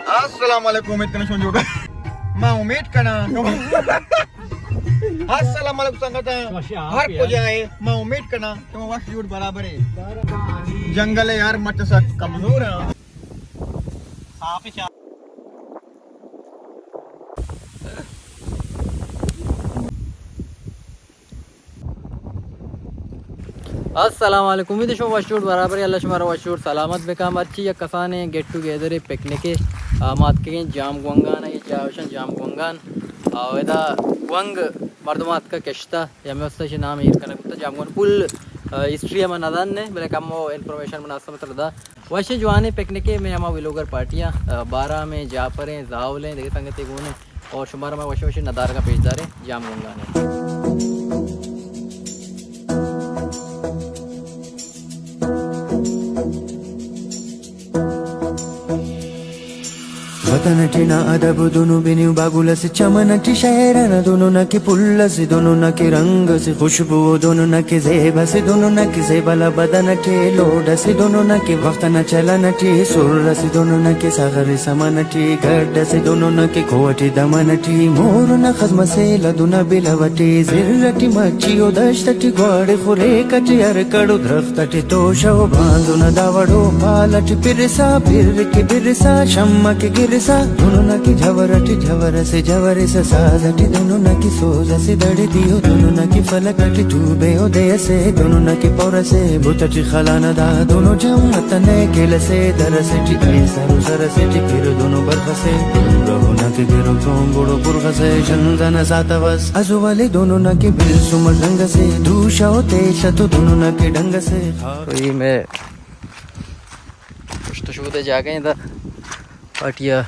السلام علیکم، اتنا شون جو۔ ما امید کنا۔ السلام علیکم سنگتاں، ہر کجا ہے، ما امید کنا کہ وش جوڑ برابر ہے۔ جنگل ہے یار، مچ سک کمزور ہے۔ السلام علیکم، امید شما وش جوڑ برابر، اللہ شما را وش جوڑ سلامت بکا۔ مرچی یک کسانیں گیٹ ٹوگیدر پکنک آماد کگیں جام گونگان، یہ جاوشن جام گونگان۔ او ادا گونگ مردم آتکا کشتا، یا میں استا نام ایر کنگ بوتا جام گونگ۔ پل ہسٹری ہم ندان نے، بلے کمو انفارمیشن مناسب تر دا۔ وشیں جوانیں پکنکے، میں ہما ویلوگر پارٹیاں، آ، بارہ میں جعفر ہیں، زاول ہیں، دیگہ سنگتے گون ہیں، اور شمارا میں وشیں وشیں ندارگاں پیش داریں جام گونگانے۔ وطن ٹی نا ادب دونو بنیو باگل اسے، چمن ٹی شہران دونو نا کہ پل اسے، دونو نا کہ رنگ اسے، خوشبو دونو نا کہ زیب اسے، دونو نا کہ زیبا لا بدن ٹی لوڈ اسے، دونو نا کہ وخت نا چلن ٹی سر اسے، دونو نا کہ ساغر سامان ٹی گڈ اسے، دونو نا کہ کوہ ٹی دمن ٹی مور نا خزم اسے، لدو نا بلو ٹی زر ٹی مچی و دشت ٹی گواڑ خورے کٹی ہر کڑو درخت تٹی توشہ و بانزو نا داوڑو پالٹ پرسا، پرک برسا، شمک گرسا، دونو نا کی جھور اٹی جھور سے جھور سا ساز اٹی دونو نا کی سوز سے دڑی دیو، دونو نا کی فلک اٹی ٹوبے او دے سے، دونو نا کی پور سے بوت اٹی خلان دا، دونو جمت نے کل سے در سے ٹی اے سر سر سے ٹی پھر دونو برف سے، دونو نا کی گرو تون گڑو برغ سے، جندن سات وس۔ ازو والے دونو نا کے بل سمر رنگ سے، دوشا و تیشا تو دونو نا کے ڈنگ سے۔ تو یہ میں پشت شودے جاگہ ہیں دا پارٹیا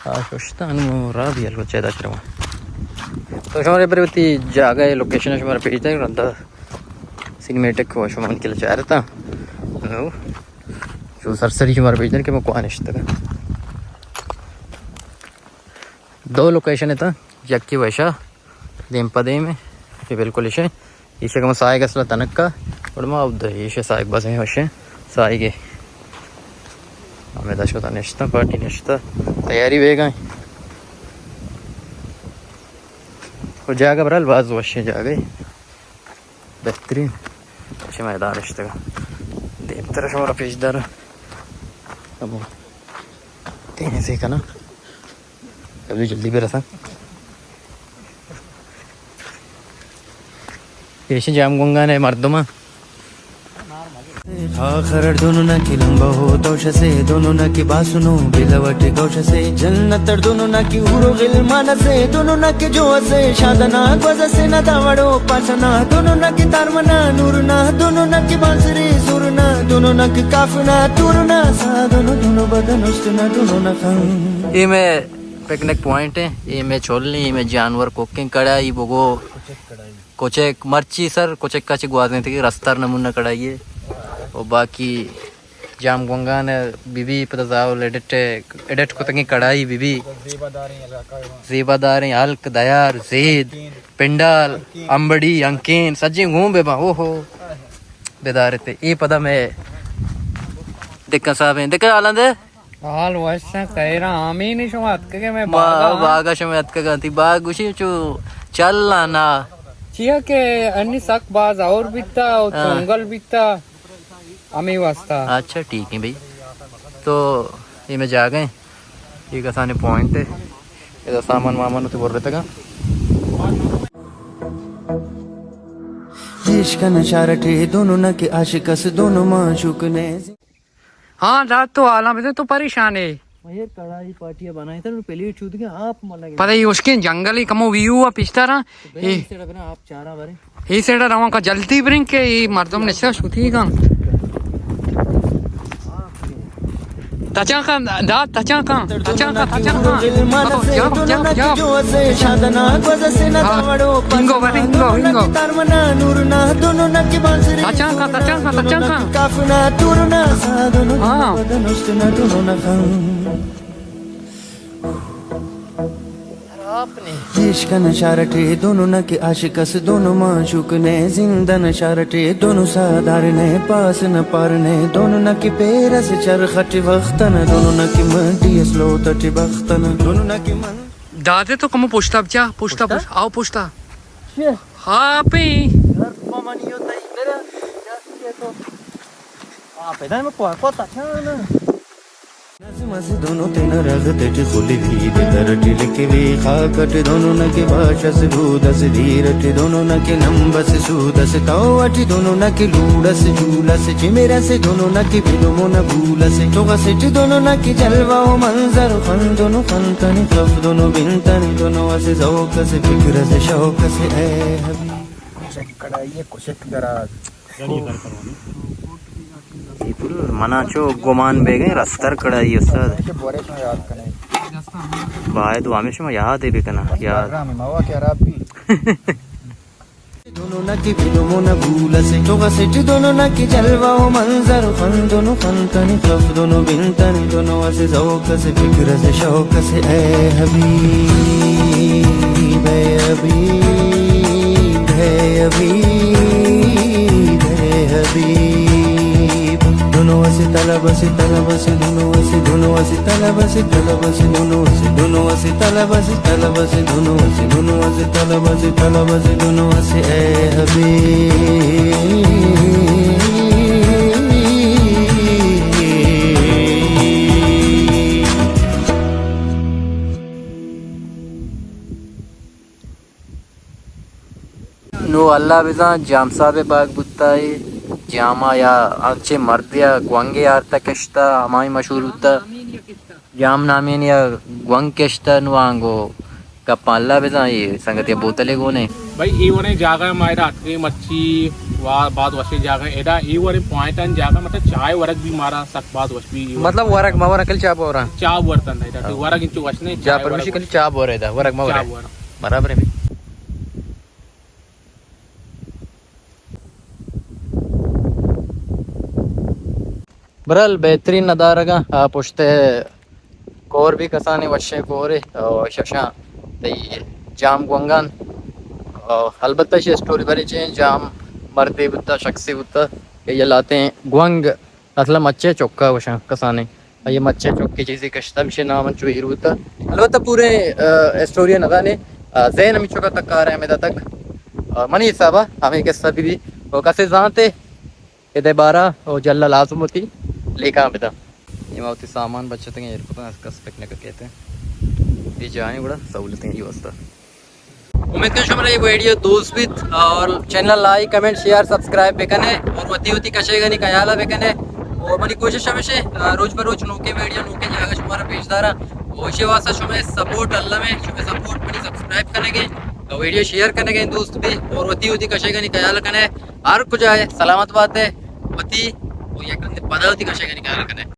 آ ششتان مو را بھی الگو چیدا چروا۔ تو شمارے پر وتی جاگہ لوکیشن شمار پیش دے رندا سینیمیٹک و شمان کے چارتا۔ نو جو سرسری شمار پیش دے کہ میں کوانشتگا۔ دو لوکیشن اتاں، یکے وشا دیم پہ دیم ء، اے بالکل ایشے، ایشے کم سائیگ اصلا تنکا، اور ما اب ایشے سائیگ بس ہیں وشے، سائیگ ہے۔ ہمیں دشتا نشتا، پارٹی نشتا، تیاری بیگا ہیں۔ اور جاگہ برال باز وشے جاگہ۔ بہترین چہ میدان اشتگا۔ دیمتر شما را پیش دارا۔ ہمو تیزی کنا۔ جلدی جلدی برساں۔ پیش جام گنگانے مردمان۔ آخر دونو نا کی لمبا ہو توش سے، دونو نا کی باسنو بلوٹ گوش سے، جنت دونو نا کی اورو غلمان سے، دونو نا کی جو سے، شادنا گوز سے، نا داوڑو پاسنا، دونو نا کی تارمنا نورنا، دونو نا کی بانسری سورنا، دونو نا کی کافنا تورنا، سا دونو دونو بدن اشتنا، دونو نا خان۔ اے میں پکنک پوائنٹ ہے، اے میں چھولنی، اے میں جانور کوکنگ کڑائی بگو۔ کچک مرچی سر، کچک کا چہ گوازینتگی رستر نمونہ کڑائیے۔ و باقی جام گونگان بی بی پدا زاول ایڈٹ، ایڈٹ کتگیں کڑائی بی بی۔ زیبا داریں ہلک، دیار، زید، پنڈال، امبڑی، انکین، سجیں گون بے با۔ اوہو۔ بدارتے۔ اے پدا میں دکن صاحب ہیں۔ دکن حالاں دے؟ حال وش ہیں، خیر ہیں۔ آمین شما اتکگے میں ما باغا، ہاں؟ باغا شما اتکگاں، تی باغ گوشی چو چل نا۔ چیا کہ انی سک باز اور بیتا، او ہاں۔ چنگل بیتا، ہمیں واسطہ۔ اچھا، ٹھیک ہے بھائی۔ تو یہ میں جاگہ ہیں، یہ کسانے پوائنٹ ہے، ادا سامان وامان تے برتگا۔ عشق نشارٹے دونوں نہ کہ عاشق اس دونوں معشوق نے۔ ہاں، داد تو حالاں بزن تو پریشان ہے۔ مہر کڑائی پارٹی بنائیں تھا، پلیٹ چود کے آپ ملگ۔ پتہ ہی اس کے جنگل ہی کمو ویو ہے پچھتا رہا۔ تو بنا اے۔ اس سائیڈ بنا آپ چارہ بھریں۔ اے سائیڈ رواں کا جلدی بریں کہ اے مردم نشہ شوتی گا۔ تچاں کن، داد تچاں کن، تچاں کن، تچاں کن۔ جاپ، جاپ، جاپ۔ ہاں، انگو بر، انگو، انگو۔ تچاں کن، تچاں کن، تچاں کن۔ ہاں۔ عشق نہ شارٹے دونوں نہ کہ عاشق اس دونوں معشوق نے، زندہ نہ شارٹے دونوں سادار نے، پاس نہ پار نے دونوں نہ کہ پیر اس چرخ اٹ وقت نہ، دونوں نہ کہ مڈی اس لوت اٹ بخت نہ، دونوں نہ کہ من۔ دادے تو کمو پشتا بچا، پشتا پشتا؟ پش-، آؤ پشتا۔ چیہ؟ ہاں پی۔ ہاں پی، دائم کو، کو تا کیا نا؟ نظم اس دونوں تینا رغ تیٹی خلی وی، دے درٹی لکھ وی خاک اٹ دونوں نہ کہ باش اس دود اس دیر اٹ دونوں نہ کہ نمب اس سود اس تو اٹ دونوں نہ کہ لوڑ اس جول اس چمر اس دونوں نہ کہ بلوم نہ بول اس چغ اس اٹ دونوں نہ کہ جلوہ و منظر خن دونوں خن تنی خف دونوں بن تنی دونوں اس ذوق اس فکر اس شوق اس اے حبیب۔ کشک کڑائی ہے، کشک دراز۔ اے پورا منا چو گمان بیگیں رستر کڑائی استاد۔ باید و ہمیش ما یاد بکنا یاد۔ دونوں نہ کہ بلوم نہ بول اس چغ اس اٹ دونوں نہ کہ جلوہ و منظر خن دونوں خن تنی خف دونوں بن تنی دونوں اس ذوق اس فکر اس شوق اس اے حبیب، اے حبیب، اے حبیب، اے حبیب۔ دونوں اس طلب اس، طلب اس، دونوں اس، دونوں اس طلب اس، طلب اس، دونوں اس، دونوں اس طلب اس، طلب اس، دونوں اس، دونوں اس طلب اس، طلب اس، دونوں اس اے حبیب۔ نو اللہ بزاں جام صاحب ء باگ بوتا، اے جام ء یا انچیں مردے ء گونگے آرتا کشتا، ہمائی مشہور بوتا۔ جام نامیں یا گونگ کشتا، نو آنگو گپاں اللہ بزاں، اے سنگتے بوتلے گونے۔ بھائی، اے وریں جاگہ ما ادا اتکے مرچی وا باز وشیں جاگہ، ادا اے وریں پوائنٹ ان جاگہ، مطلب چائے ورگ بھی مارا سک باز وش بھی۔ مطلب ورگ ما ورا کل چاپ ورا۔ چاپ ورتن ادا، ہاں۔ ورگ انچو وش نہیں، جا چائے پرمیشی ورگ۔ کل چاپ ورے دا، ورگ ما ورے۔ چاپ ورا۔ برابر ہے۔ برل بہترین ندارگاں، آ، پشت کور بھی کسانیں وشیں کورے، او، ششاں تئی جام گونگان، او، البتہ شی اسٹوری بری چیں جام مردے بوتا، شخصی بوتا کہ یہ لاتیں گونگ اصل مچے چکا وشاں کسانیں۔ آئی مچے چکے چیزے کشتا، ہمشے نام انچو ہیر بوتا۔ البتہ پورے، آ، اسٹوری نہ دانے، آ، ذہن ہمیں چکا تک کار ہے ہمیں دا تک۔ آ، منی حسابا ہمیں قصہ بھی بھی۔ او کسے زانتے، ادے بارا او جلا لازم ہوتی، لیکاں بدا۔ یہ ما ہوتی سامان بچتگیں ایر کتن، کس پکنک کہتے ہیں۔ یہ جائیں بڑا سہولتیں یہ واسطہ۔ امید کناں شمارا یہ ویڈیو دوست بیت اور channel like, comment, share, subscribe بکنے اور وتی وتی کشیگانی خیال بکنے۔ اور منی کوشش ہمیشہ، آ، روچ بہ روچ نوکیں ویڈیو، نوکیں جاگہ شمارا پیش دارا۔ اور اسی واسطہ شمے سپورٹ اللہ میں، شمے سپورٹ منی سبسکرائب کنگے، ویڈیو شیئر کنگے دوست بھی، اور وتی وتی کشیگانی خیال کنے۔ ہر کجا ہے سلامت بات ہے، وتی اور یک رندے پدا وتی کشیگانی خیال کنے۔